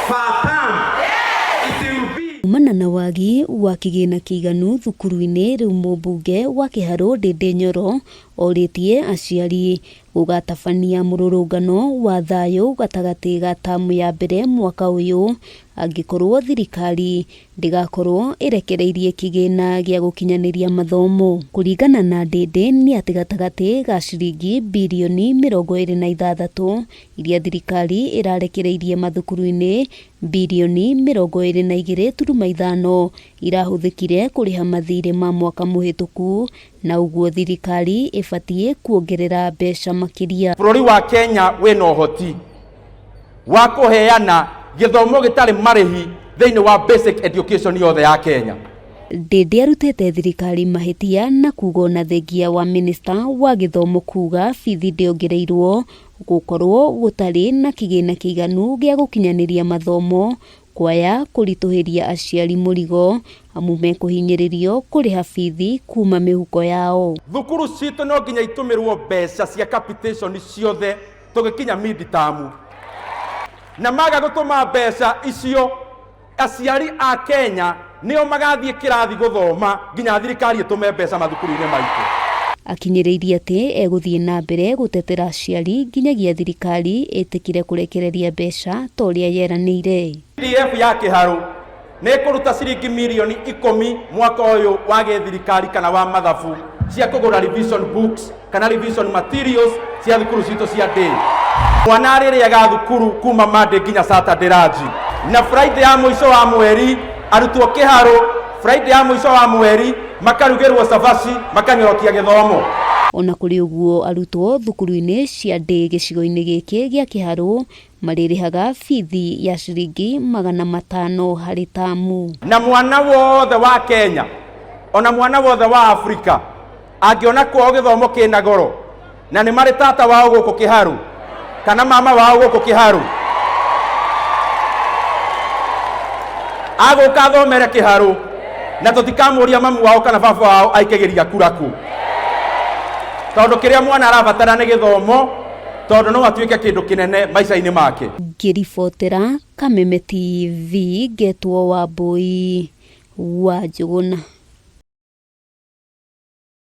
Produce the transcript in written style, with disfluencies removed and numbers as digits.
Per term. It will be. Kumana na wagi wa kĩgĩna kĩiganu thukuru-inĩ rĩu mũmbunge wa Kĩharũ Ndĩndĩ Nyoro orĩtie aciari gũgatabania mũrũrũngano wa thayũ gatagatĩ ga tamu ya mbere mwaka ũyũ angĩkorwo thirikari ndĩgakorwo ĩrekereirie kĩgĩna gĩa gũkinyanĩria mathomo. Kũringana na Ndĩndĩ nĩ atĩ gatagatĩ ga ciringi birioni 26 iria thirikari ĩrarekereirie mathukuru-inĩ, birioni 22.5 irahũthĩkire kũrĩha mathirĩ ma mwaka mũhĩtũku na ũguo thirikari ĩbatiĩ kuongerera mbeca makĩria. Bũrũri wa Kenya wĩna ũhoti wa kũheana gĩthomo gĩtarĩ marĩhi thĩinĩ wa basic education yothe ya Kenya. Ndĩndĩ arutĩte thirikari mahĩtia na kuga ona thengia wa minista wa gĩthomo kuga bithi ndĩongereirwo gũkorwo gũtarĩ na kĩgĩna kĩiganu gĩa gũkinyanĩria mathomo kwaya kũritũhĩria aciari mũrigo amu mekũhinyĩrĩrio kũrĩha bithi kuma mĩhuko yao. Thukuru citũ no nginya itũmĩrwo mbeca cia capitation ciothe tũgĩkinya mid term, na maga gũtũma mbeca icio aciari a Kenya nĩo magathiĩ kĩrathi gũthoma nginya thirikari ĩtũme mbeca mathukuru-inĩ maitũ. Akinyĩrĩirie atĩ egũthiĩ na mbere gũtetera aciari nginyagia thirikari ĩtĩkĩre kũrekereria mbeca ta ũrĩa yeranĩire. CDF ya Kĩharũ nĩ ĩkũruta ciringi mirioni 10 mwaka ũyũ wa gĩthirikari kana wa mathabu cia kũgũra revision books kana revision materials cia thukuru citũ cia day. Mwana arĩrĩaga thukuru kuma Monday nginya Saturday lunch, na Friday ya mũico wa mweri arutwo Kĩharũ, Friday ya mũico wa mweri makarugĩrwo cabaci makanyorokia gĩthomo. Ona kũrĩ ũguo arutwo thukuru-inĩ cia day gĩcigo-inĩ gĩkĩ gĩa Kĩharũ marĩrĩhaga bithi ya ciringi 500 harĩ tamu. Na mwana wothe wa Kenya ona mwana wothe wa Afrika angĩona kwao gĩthomo kĩna goro na nĩ marĩ tata wao gũkũ Kĩharũ kana mama wao gũkũ Kĩharũ agũka athomere Kĩharũ na tũtikamũria mamu wao kana baba wao aikĩgĩria kura kũ, tondũ kĩrĩa mwana arabatara nĩ gĩthomo, tondũ no atuĩke kĩndũ kĩnene maica-inĩ make. Ngĩribotera Kameme TV ngetwo Wambui wa Njũgũna.